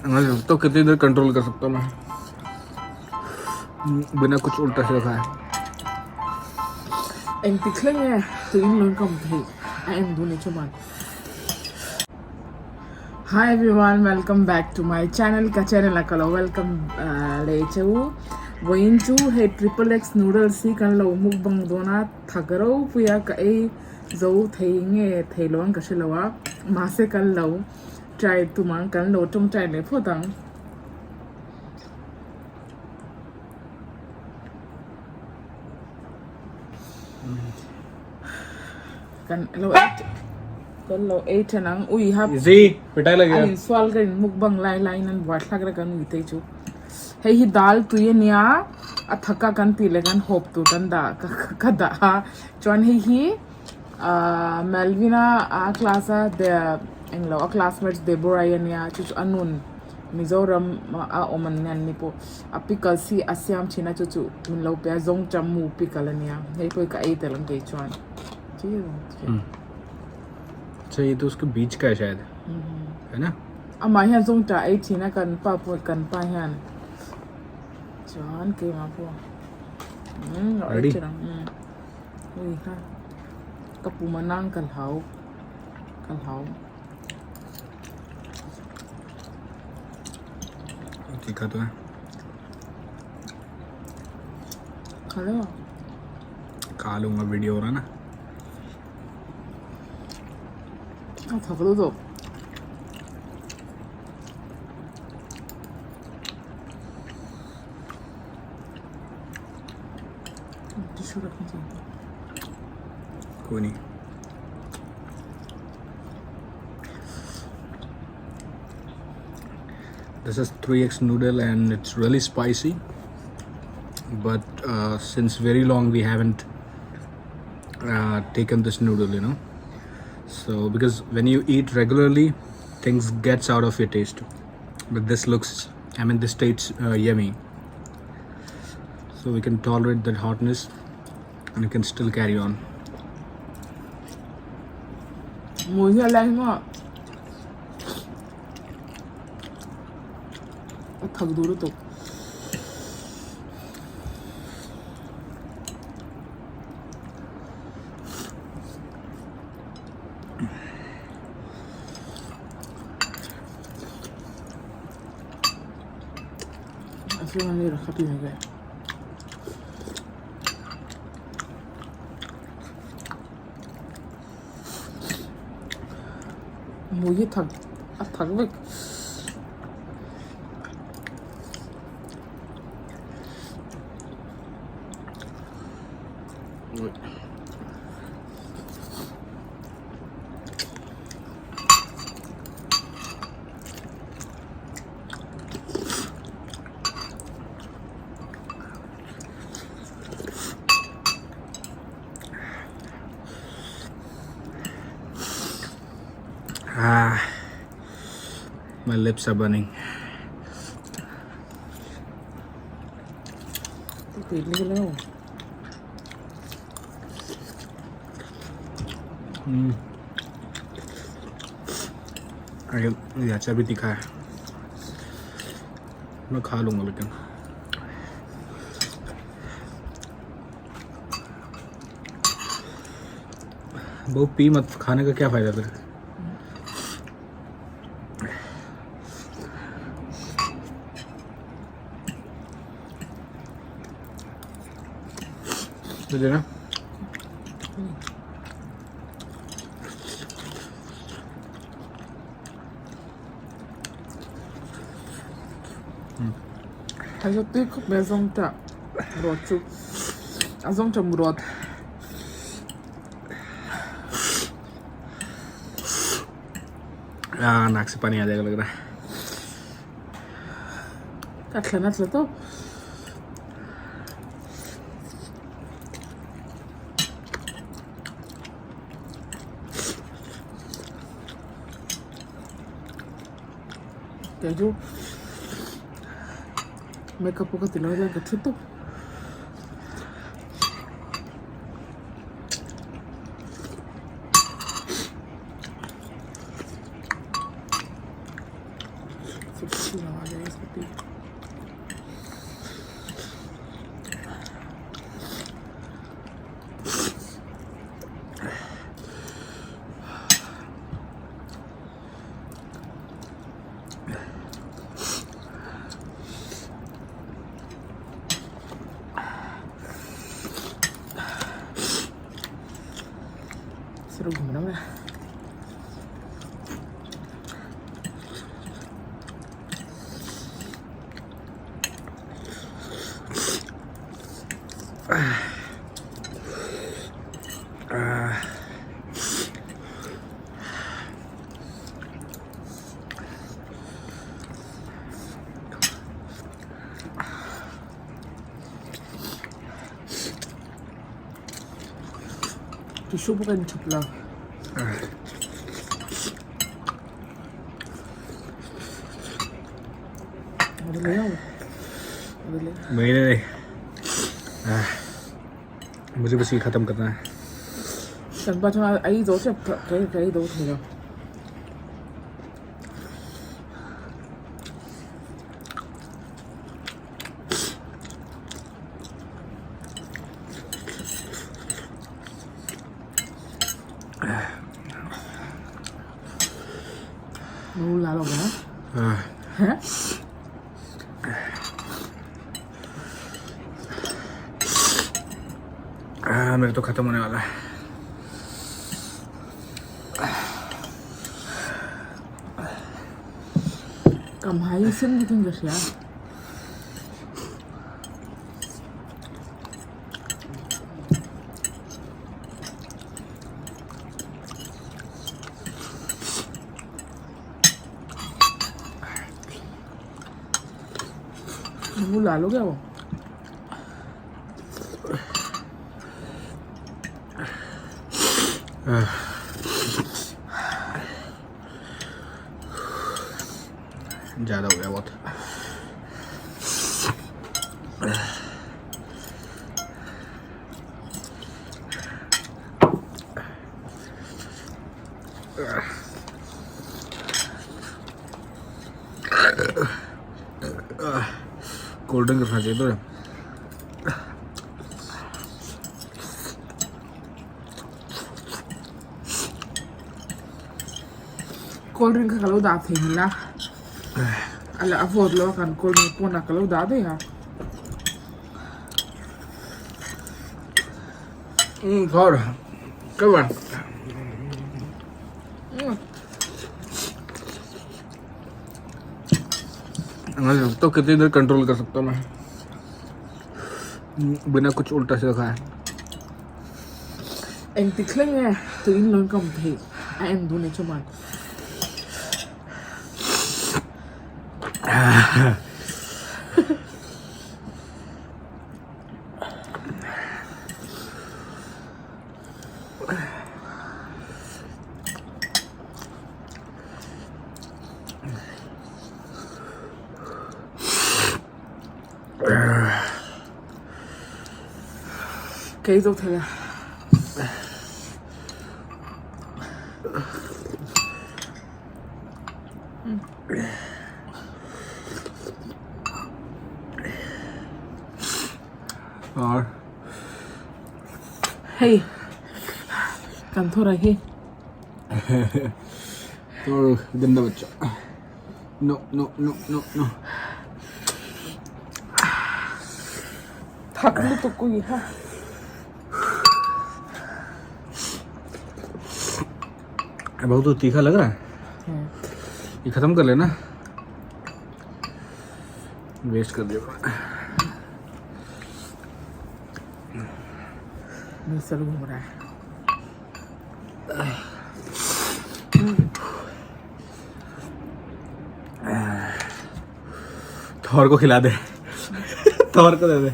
तो कितनी देर कंट्रोल कर सकता हूँ मैं बिना कुछ उल्टा सीधा खाए Engtik thleng nge tuin lawn ka hmu theih a en duh ni chuan Hi everyone welcome back to my channel ka channel ah ka lo welcome leh che u vawiin chu hei triple x noodles hi kan lo mukbang dawn a thak ropui a ka ei zo thei nge thei lo ang ka hre lo a mahse kan lo Try tum ang kan lo tawngtai leh phawt ang. Kan lo ei kan lo ei then ang ui ha Easy pitai la gaya an insual ka in mukbang lai lai in an buai thlak rek an ui te chu hei hi dal tui ania a thaka kan tih leh kan hawp tur kan dah ka dah a chuan hei hi Ahh Melvin-a a class a de englo a classmates Deborah-i ania chu chu a nun Mizoram a awm an nia an ni pawh a pickles hi a siam thin a chu chu min lo pe a zawngcham mu pickle ania hei pawh hi ka ei tel ang kei chuan अच्छा ये तो उसके बीच का है शायद है ना amah hian zawngṭah ei thin a kan pa pawh kan pa hian chuan keimah pawh umm a ei thin ang umm. Ui ha ka pum a nang ka hlau ka hlau. Tikha to hai. खा लो खा लूंगा वीडियो हो रहा ना थक लो तो टिश्यू रखना चाहिए कोई नहीं This is 3x noodle and it's really spicy. But since very long we haven't taken this noodle, you know. So because when you eat regularly, things gets out of your taste. But this looks, I mean, this tastes yummy. So we can tolerate that hotness and you can still carry on. Mùi hi a lai maw a thak duh lutuk. A chhunga mi rakha pi mai ve. Mui hi thak a thak vek. Ah, my lips are burning. अरे ये अच्छा भी तीखा है मैं खा लूंगा लेकिन वो पी मत खाने का क्या फायदा फिर तो देना Hei chu tui khawp mai a zawng tah rawt chu a zawng tah rawt. Ah, नाक से पानी आ जाएगा लग रहा है Ka thlan a tla tawp. Kei chu makeup pawh ka ti lo hian ka thi tawp. आवाज आई इसको पी। सिर घूम रहा है। Tissue pawh ka inchhawp lo. नहीं नहीं नहीं मुझे बस ये खत्म करना है। Kan pa chuan a ei zo tep ka ei zo thei lo. लाल हो गया है। मेरे तो खत्म होने वाला है। कमाई से नहीं तुम जैसे यार। वो लाल हो गया वो। ज़्यादा हो गया बहुत। कोल्ड ड्रिंक रखना चाहिए तो। Cold drink ka lo dah thei la. Ala a vawt lo a kan cold drink pawn a ka lo dah daih a. Thor các bạn तो कितनी देर कंट्रोल कर सकता हूँ मैं बिना कुछ उल्टा सीधा खाए। Eng ti thleng nge tuin lawn ka awm theih a en duh ni chuan. Ka ei zo thei a. और Hei kan thawra hi. तो गंदा बच्चा। No no no no no. Thak lutuk ku hi ha. बहुत तो तीखा लग रहा है। ये खत्म कर लेना, वेस्ट कर दिया। मेरा सर घूम रहा है। थॉर को खिला दे, थॉर को दे दे।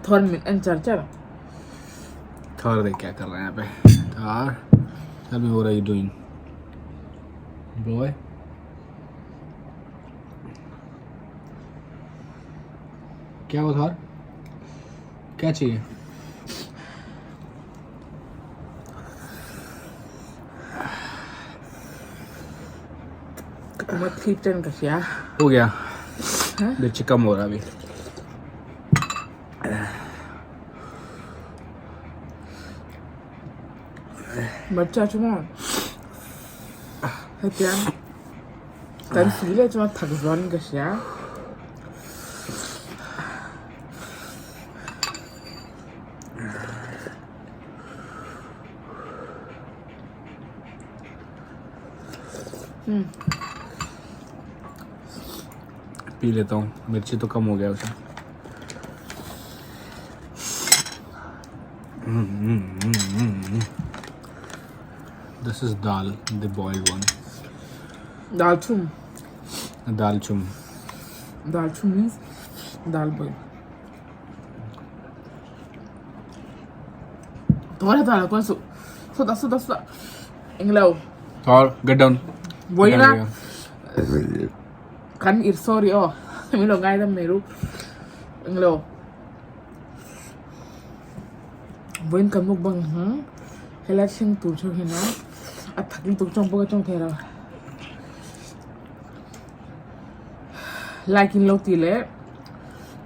Thor min en char char. Thor देख क्या कर रहे हैं यहाँ पे। Thor, tell me what are you doing boy. क्या हुआ थॉर, क्या चाहिए? Kuma thlip ten ka hria. Ho gaya. Mirchi kam ho raha abhi. Hmarcha chu maw hetiang kan si leh chuan thak zuan ka hria. P लेता हूँ मिर्ची तो कम हो गया उसे This is dal, the boiled one. Dal chhum. Dal chum. Dal chhum means dal boil. Thor thor ko su. Sawtah sawtah sawtah. Englo. Thor, get down. Vawiina kan ir sorry aw min lo ngaidam mai ru. Englo. Vawiin kan mukbang hmang helai thleng tur chauh hian a a thak lutuk tawng pawh ka tawng thei lo. Like in lo tih leh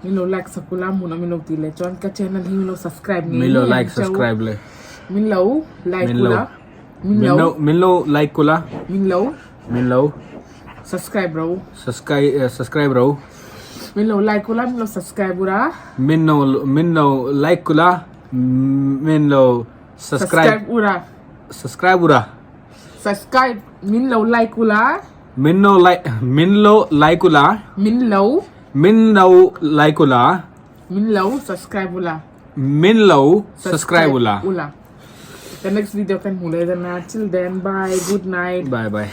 min lo like sak ula hmun a min lo tih leh chuan ka channel hi min lo subscribe ngei Min lo like subscribe le. Min lo like ula min lo min lo like ula min lo min lo subscribe ro subscribe subscribe ro min lo like ula min lo subscribe ula min lo min lo like ula min lo subscribe ula subscribe ula subscribe min lo like ula min lo like min lo like ula min lo min lo like ula min lo subscribe ula min lo subscribe ula ula the next video kan hmu leh dana till then bye good night bye bye.